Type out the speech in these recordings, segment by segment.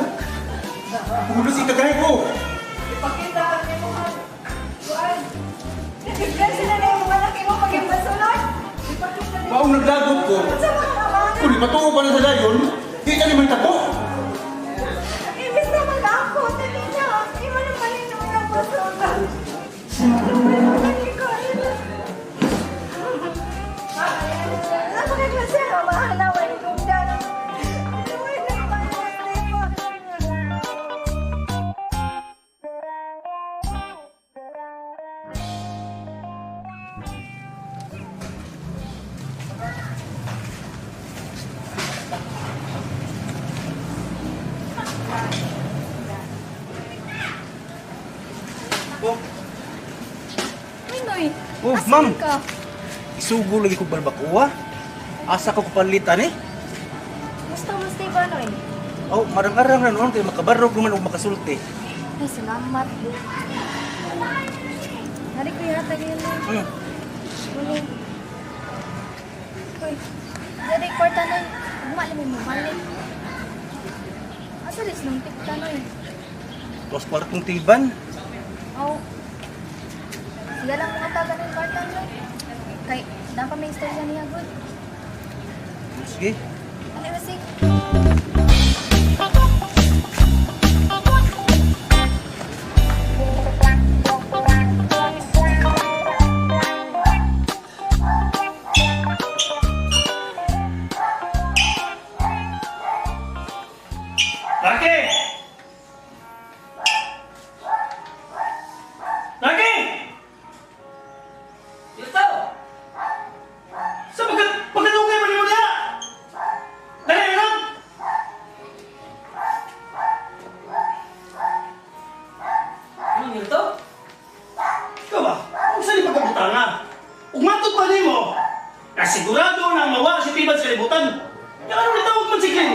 Anak? Pulos ikagay ko. Ipakita ang imong kuan. Kasi na yung malaki mo pag ipasulod. Ipakita ni Maong naglagot ko. Sa mga kabangan. Kung ipatuo pa na sa dayon, di ka naman tako. Imbis na malako, dali na. Ima na pala yung mga pasulod. Napakaklase, mahalawan kong dano. Oh, Uy, Noy. Oh, Asa ma'am. man ka? Isugo lagi ko barbacoa. Asa ko kapalitan eh. Musta, musta ba, Noy? Oh, marang-arang na noon kay makabarog naman og makasulti. Ay, salamat. Hari ko yata yun, Noy. Uy. Uy. Dari kwarta, Noy. Ugma lang mo balik. Asa lis nang tikta, Noy? Tuwas kwartong tiban. Aw. Sila lang mga taga ng kwarta, Noy. Kay, dapat may istorya niya, good. Sige. Ano ba si? Laki! Laki! Dito! Sa pagkatugay pa nimo niya! Dali na! Ano dito? Ikaw ba? Kung saan yung pagkabutanga? Ug matod pa nimo? Kasigurado na mawa si Tiban sa kalibutan. Yang ano nitawag man si Glenn?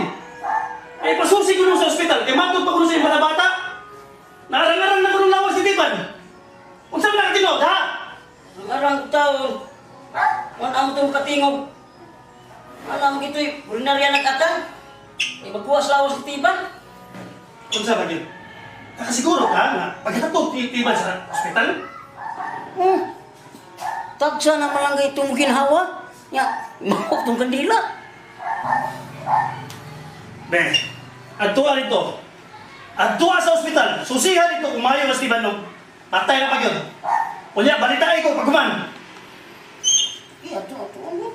Ay pasusi ko nung sa ospital, kay matod pa ko nung sa iyong bata. Narangarang na ko nung lawas si Tiban. Unsa man ang tinuod, ha? Ang arang taon. Wan amo itong katingog. Alam mo ito'y urinarya nag-atan. Ay magkuha sa lawas ng tiban. Unsa ba gyud? Nakasiguro ka nga paghatod ni Tiban sa ospital? Tagsa na malangga itong ginhawa. Ya, mahok tong kandila. Be, adtua rito. Adtua sa ospital. Susihan dito kung maayo na si Tiban no. Patay na pa gyud. Unya, balitain ko pagkuman. Eh, ato, ato, ano?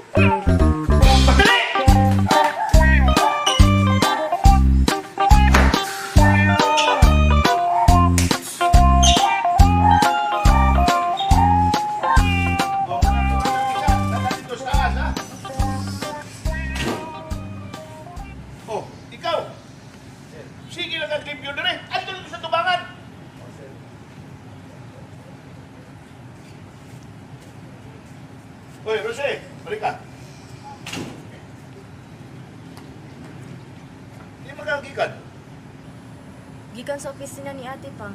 Pagdali! Dito sa taas, ha? Oh, ikaw. Sige lang ang limpyo na rin. Andun sa tubangan. Hoy, Rose, balik ka. Hindi makagikan. Gikan sa opisina ni ate pa.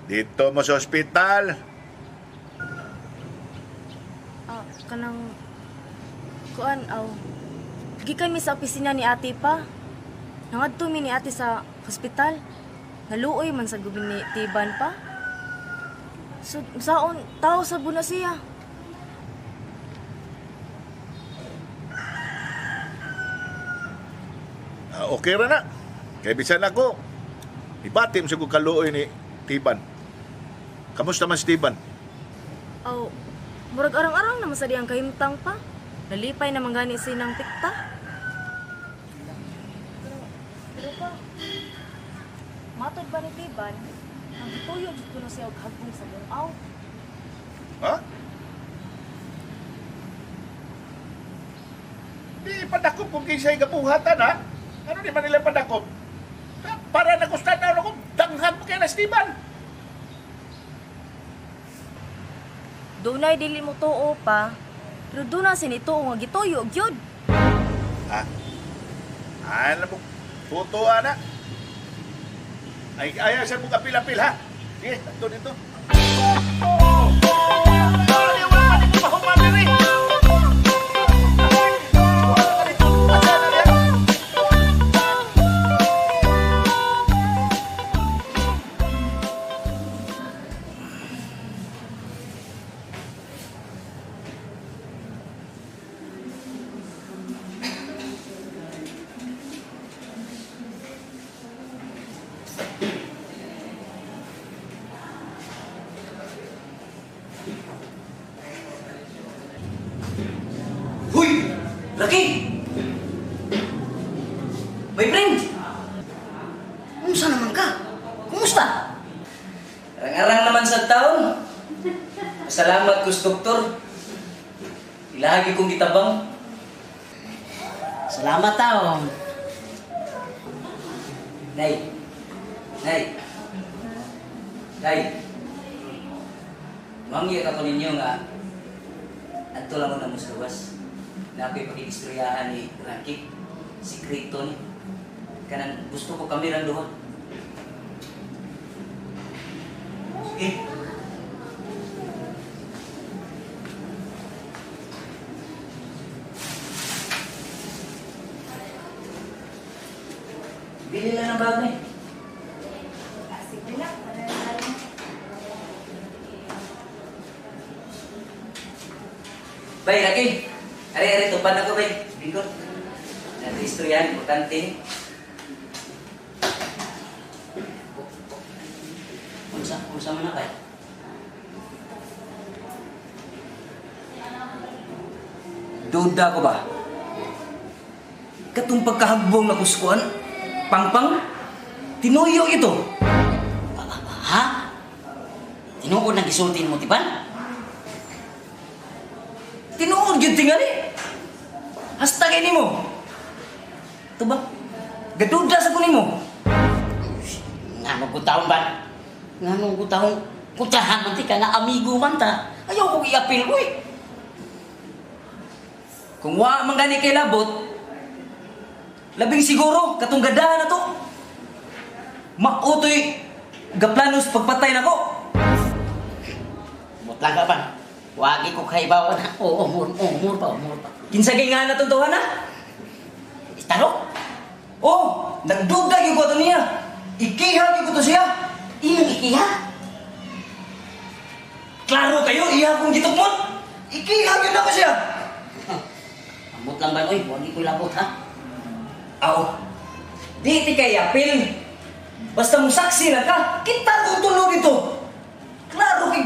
Dito mo sa ospital. Ah, kanang kuan aw. Gikan mi sa opisina ni ate pa. Nangadto mi ni ate sa hospital. Naluoy man sa gubi ni Tiban pa. So, saon tao sa buna siya. Ah, okay ra na. Kay bisan ako. Ibatim sa kong kaluoy ni Tiban. Kamusta man si Tiban? Aw, murag arang-arang naman sa diyang kahimtang pa. Nalipay naman gani sinang pikta. Pero pa, matod ba ni Tiban, ang gituyo jud kuno siya og hagbong sa bungaw. Ha? Di padakop kung kinsay gabuhatan, ha? Ano di man nila padakop? Ha? Para nagustuhan na ako, danghan mo kay na Steven. Dunay dili mo tuo pa, pero doon na sinituo nga gituyo gyud. Ha? Alam mo, totoo na. Ay, ayaw siya mong apil-apil, ha? Sige, ato dito. Ay, wala ka dito, mahuman diri. Wala ka dito, pasana niya. Raki! My friend! Unsa naman ka? Kumusta? Arang-arang naman sa taon. Salamat ko sa doktor. Ilahagi kong gitabang. Salamat taon. Nay. Nay. Nay. Mangya ka ko ninyo nga adto lang ko na musluwas na ako'y pakikistoryahan ni Raki. Sikreto ni. Kanang gusto ko kami rang duha. Sige. Bili lang ng bagay. Sige na, para Bay, Raki. Are, are, tupad na ko, bay. Bingkot. Nato istoryahan, importante. Unsa unsa man na kay? Duda ko ba? Katong pagkahagbong na kuskuan, pangpang, tinuyo ito. Ha? Tinuod nang gisulti mo tiban? Tinuod gyud tingali. Hasta kay nimo. Ito ba? Gaduda sa ko nimo. Ngano ko taon ba? Ngano ko taon? Kutahan man ti ka nga amigo man ta. Ayaw kong iapil uy. Kung wa man gani kay labot, labing siguro katong gadahan na to. Mautoy gaplanos pagpatay nako. Mutlang ka ban. Wagi ko kaibawan ha. Oo, umur, umur pa, umur pa. Kinsa kay nga na tong tawhana? Itarok? Oh, nagduda gyud ko ato niya. Ikiha gyud ko to siya. Imong ikiha? Klaro kayo, iya kong gitukmon. Ikiha gyud nako siya. Amot lang ban oy, wagi ko labot ha. Aw. Di ti kay apil. Basta mo saksi na ka, kita kong tulo dito. Klaro kay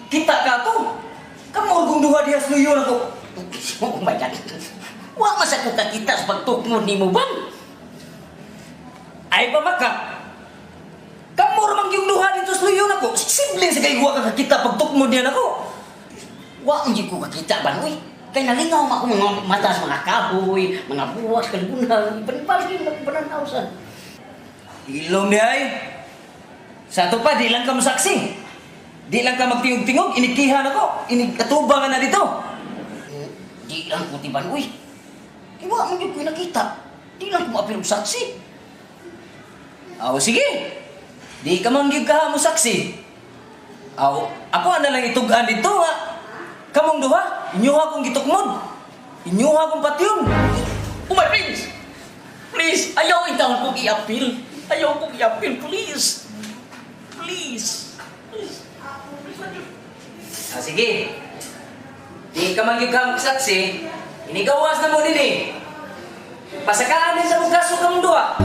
kita ka to. Kamo kong duha diha sa luyo nako. Oh my God. Wa man sa ko kakita sa pagtukmod nimo ban. Ay pamaka. Kamo ra man gyung duha dito sa luyo nako. Simple sa kay wa ka kakita pagtukmod niya nako. Wa man jud ko kakita ban oy. Kay nalingaw man ako mga mata sa mga kahoy, mga buwas, kalbunan, iban-iban bananaw sa. Ilong ni ay. Sa ato pa, di lang ka masaksi. Di lang ka magtingog-tingog, inikiha nako, inikatubangan na dito. Di lang ko tiban oy. Kay wa man jud ko nakita. Di lang ko maapil og saksi. Aw, sige. Di ka man gyud ka mo saksi. Aw, ako na lang itugan dito nga. Kamong duha, inyuha kong gitukmod. Inyuha kong patyon. Oh my please! Please, ayaw intawon kong i-appeal. Ayaw kong i-appeal, please. Please. Please. Ah, sige. Di ka man gyud ka mo saksi. Inigawas na mo dinhi. Pasakaan din sa mong kaso kamong duha.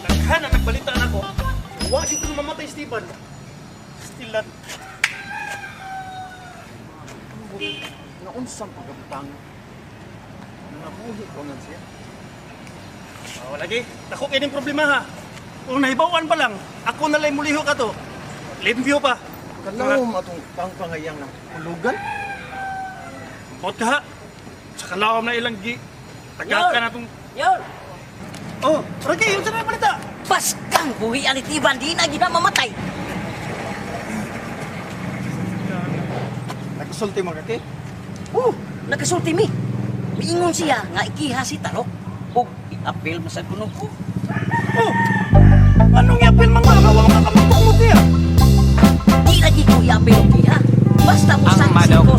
Daghan na nagbalita nako. Wa gyud ko mamatay Steven. Still not. Naunsang pagkabutang. Nangabuhi ko nga siya. Oh, lagi. Dako kay ning problema ha. Kung nahibawan pa lang, ako na lang mulihok ato. Limpyo pa. Kalaom atong pangpangayang ng hulugan. Bot ka ha. Sa kalawam na ilang gi. Tagaka na tong... Yun! Oh, Ragi, yun sa na balita. Paskang buhi ani tiban di na gina mamatay. Nagkasulti mo kaki? Oh, nakasulti mi. Miingon siya nga ikiha si Tarok. Og i-appeal man sa kuno ko. Oh, anong iapil mga gawa mga kamagtumod niya? Di lagi ko i-appeal og iha. Basta mo Ang saksi manok ko.